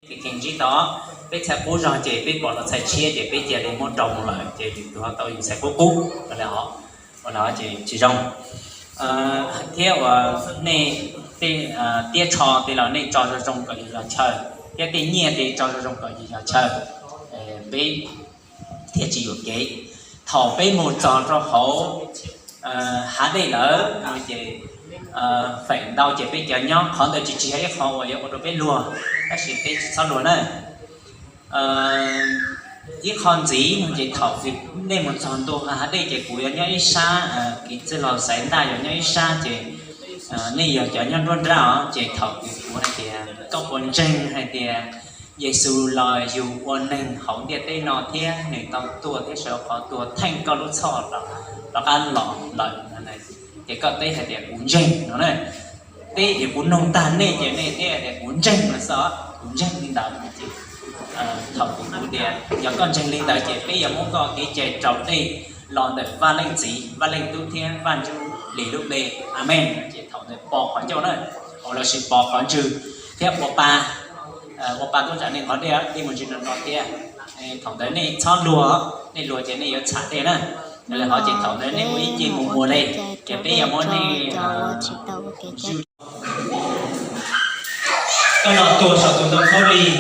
Ces kheev ntsib tau, peb txhais qub zog ces peb pom los txhais tshiab ces peb cia li muab rau mus lawm ces yus ho tau yus txhais qub qub, ua li ces tsis zoo. Thiab uas nej tej tiab tsho tej los nej tso zoo zoo kom yus yog chaw, thiab tej nyiaj tej tso zoo zoo kom yus yog chaw, peb thiaj tsis yuam kev. Thaum peb mus txog rau hauv hav dej lawm no ces feem ntau ces peb cov nyob qhov ntawd tsis tsis yog ib qho uas yuav ua rau peb luag, tab sis peb tsis txhob luag na. Ib qho ntxiv no ces thaum nej mus txog ntua hav dej ces kuv yuav nyob ib sab, kev txwj laug Xaiv Ntaj yuav nyob ib sab ces nej yog cov nyob nruab nrab os, ces thaum kuv hais tias koj puas ntseeg hais tias Yexus los yug ua neeg hauv ntiaj teb no thiab nws tau tuag thiab sawv qhov tuag theej koj lub txhoj rov qab los lawm, ces koj teb hais tias kuv ntseeg no na. Teb es kuv nug tag nej ces nej teb hais tias kuv ntseeg no xwb, kuv ntseeg li ntawd. Thaum kuv tias yog koj ntseeg li ntawd ces peb yuav muab koj kev cai raus dej los ntawm Vaj Leej Txiv, Vaj Leej Tub thiab Vaj Ntsuj Plig lub npe, amees, ces thaum ntawd pos qhov ncauj na, los sis pos qhov ntswg thiab ua pa, ua pa tuaj tsam nej qhov dej, dej mus ntsis no no thiab. Thaum ntawd nej txhob luag, nej luag ces nej yuav txham dej na. Yog li hov ces thaum ntawd nej ua ib ce mus ua li, ces peb yuav muab nej Koj los tuag saum tus ntoo khaub lig,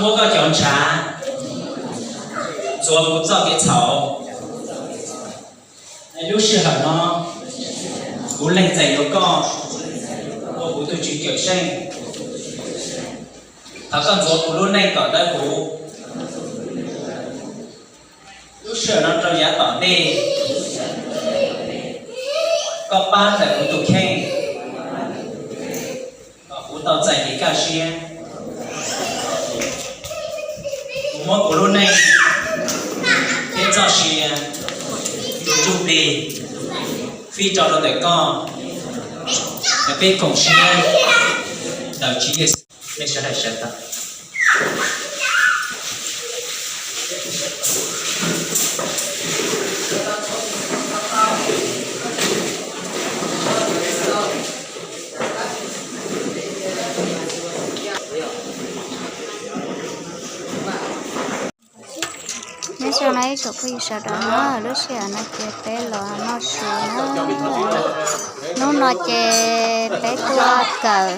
muab koj cov ntshav ntxuav kuv txoj kev txhaum. Lub sij hawm no kuv lees txais yuav koj ua kuv tus Tswv Cawmseej. Thov koj ntxuav kuv lub neej kom dawb huv. Lub sij hawm no rau yav tom ntej, koj pab ntawm kuv tus kheej kom kuv tau txais kev kaj siab. Kuv muab kuv lub neej thiab txoj sia, tus ntsuj plig fij rau rau ntawm koj. Peb koom siab ntawm Tswv Yexus. Nej sawv daws sawv tau. Nyob zoo na ib tsoom phooj ywg sawv daws na, lub sij hawm no ces peb los noj su na. Hnub no ces peb tuaj kawm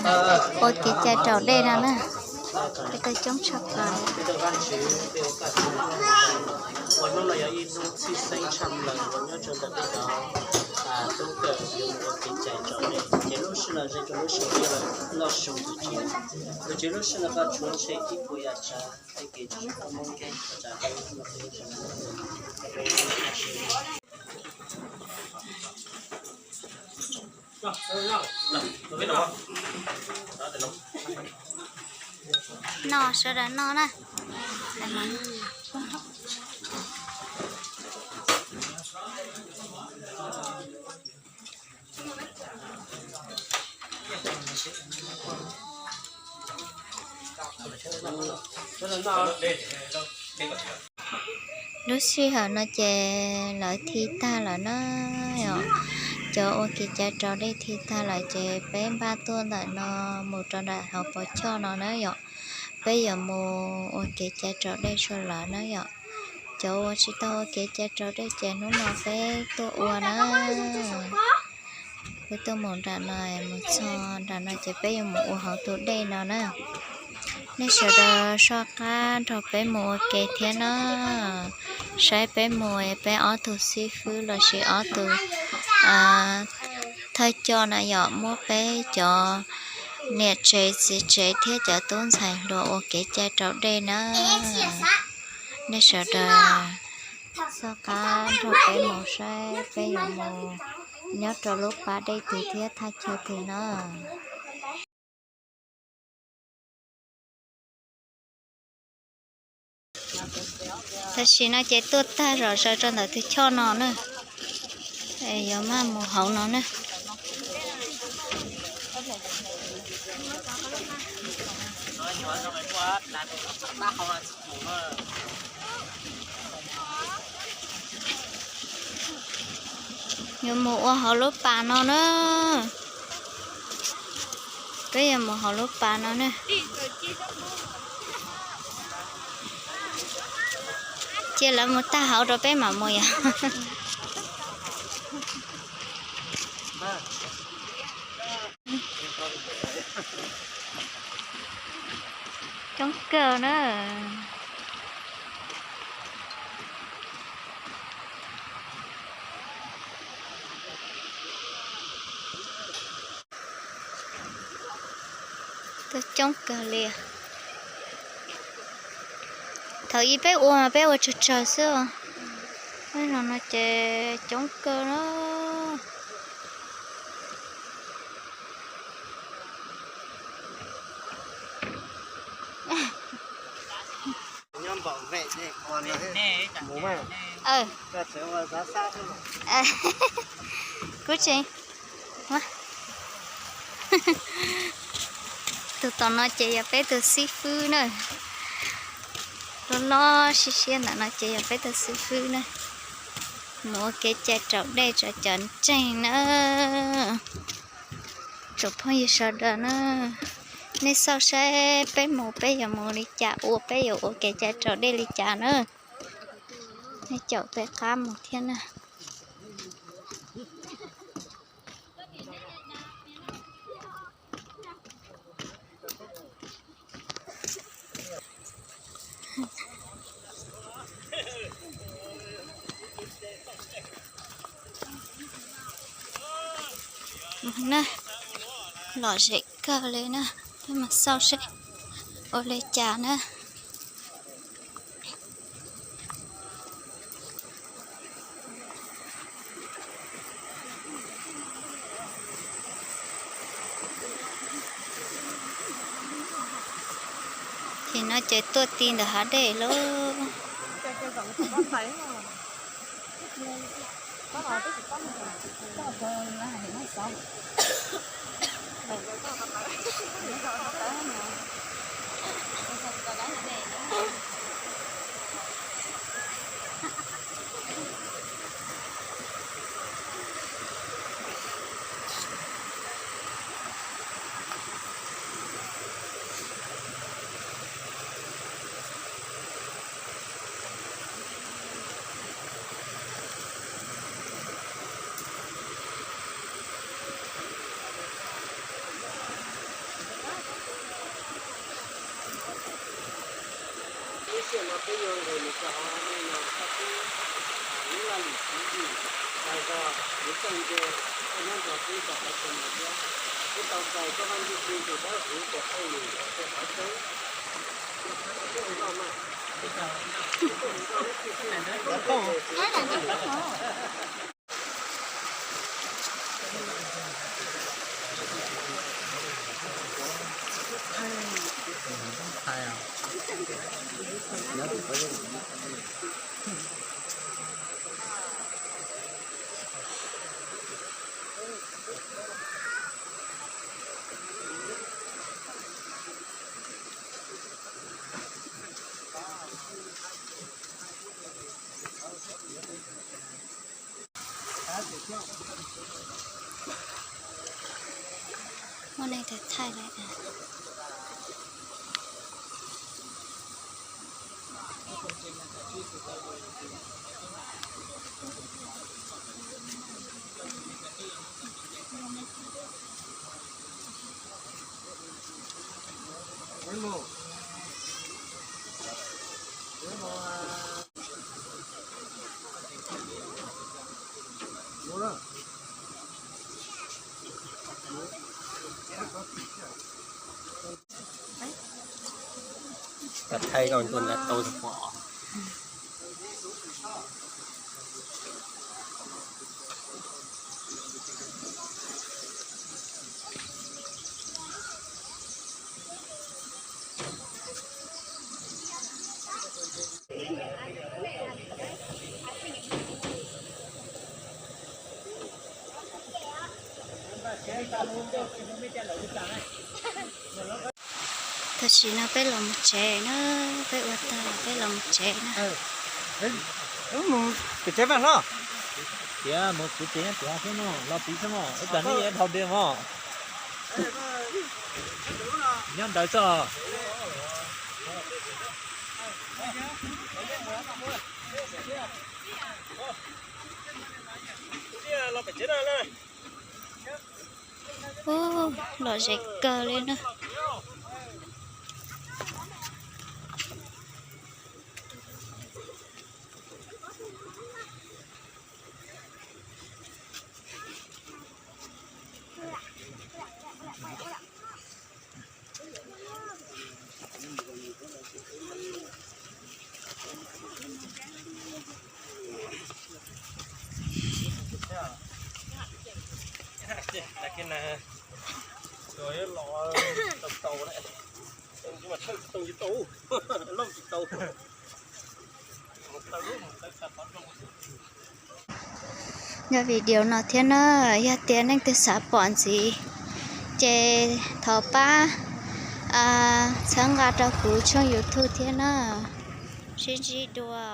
ua kev cai raus dej no na. Peb tuaj coob tshaj plaws. Hnub no yog ib hnub tshwj xeeb tshaj plaws uas nyob rau ntawm peb cov tub kawm yuav mus ua kev cai raus dej, ces lub sij hawm no ze rau lub sij hawm noj su tus Tswv. Tus Tswv, lub sij hawm no koj tshuav ntshe ib puas yam tsav, tej kev tsis tau muaj nkeeg tsav. Noj, sawv daws noj na. Lub sij hawm no ces lawv thi tag lawm na yom. Cov ua kev cai raus dej thi tag lawm ces peb npaj tuaj ntawm no mus rau nram hauv pov choj no na yom. Peb yuav mus ua kev cai raus dej sua lawm na yom. Cov uas tsis tau ua kev cai raus dej ces hnub no peb tuaj ua na. Peb tuaj mus nram no, mus txog nram no ces peb yuav mus ua hauv tus dej no na. Nej sawv daws soj qab nrog peb mus ua ke thiab na. Saib peb mus, peb ob tug xib fwb lossis ob tug thawj coj na yom, muab peb cov niam tsev txiv tsev thiab cov tub ntxhais hluas ua kev cai raus dej na. Nej sawv daws soj qab nrog peb mus saib peb yuav mus nyob rau lub pas dej twg thiab thaj chaw twg na. Tam sim no ces tuaj tag zom zaws rau ntawm tus choj no na. Yuav maj mus hauv no na. Yuav mus ua hauv lub pas no na. Peb yuav mus hauv lub pas no na. Cia lawv mus tag hauv rau peb mam mus yom. Coob kawg na. Tuaj coob kawg li. Thaum ub peb ua mas peb ua tsawg tsawg xwb os. Peb no no ces coob kawg na. Kuv tseem, tus tom no ces yog peb tus xib fwb na. Loj loj siab siab ntawm no ces yog peb tus xib fwb na. Mus ua kev cai raus dej rau cov ntseeg na. Tsoom phooj ywg sawv daws na, nej xauj saib peb mus peb yuav mus li cas, ua peb yuav ua kev cai raus dej li cas na. Nej caum peb qab mus thiab na. Na, lom zem kawg li na, peb mus xauj seb ua li cas na. Ces no ces tuaj ti ntawm hav dej lauj. Lub sij hawm no peb yuav nqis mus rau hauv no txog peb lub laj lim tswv yim, txog lub txoj ncauj nyob nrog peb rau hauv tsev no thiab. Peb tau txais koj Vaj Ntsuj Plig tus dawb huv tus qauj lwm ntawm tej qhov tseeb. Muaj neeg thaij lawm. Thaij koj tuaj nrad tau pom. Tam sim no peb los mus tsev na, peb ua tag peb los mus tsev na. Mus pem tsev Vaj Hlob. Tias mus kuv tsev nyob tias thiab no, los pib thiab no, ib pliag nej yuav dhau ntiag mog. Nyob ntawd txog. Ub, lom zem kawg li na. Nyob video no thiab na, yog tias leej twg xav pom ntxiv ces thov pab txhawb nqa rau kuv tshooj YouTube thiab na. Sib ntsib dua.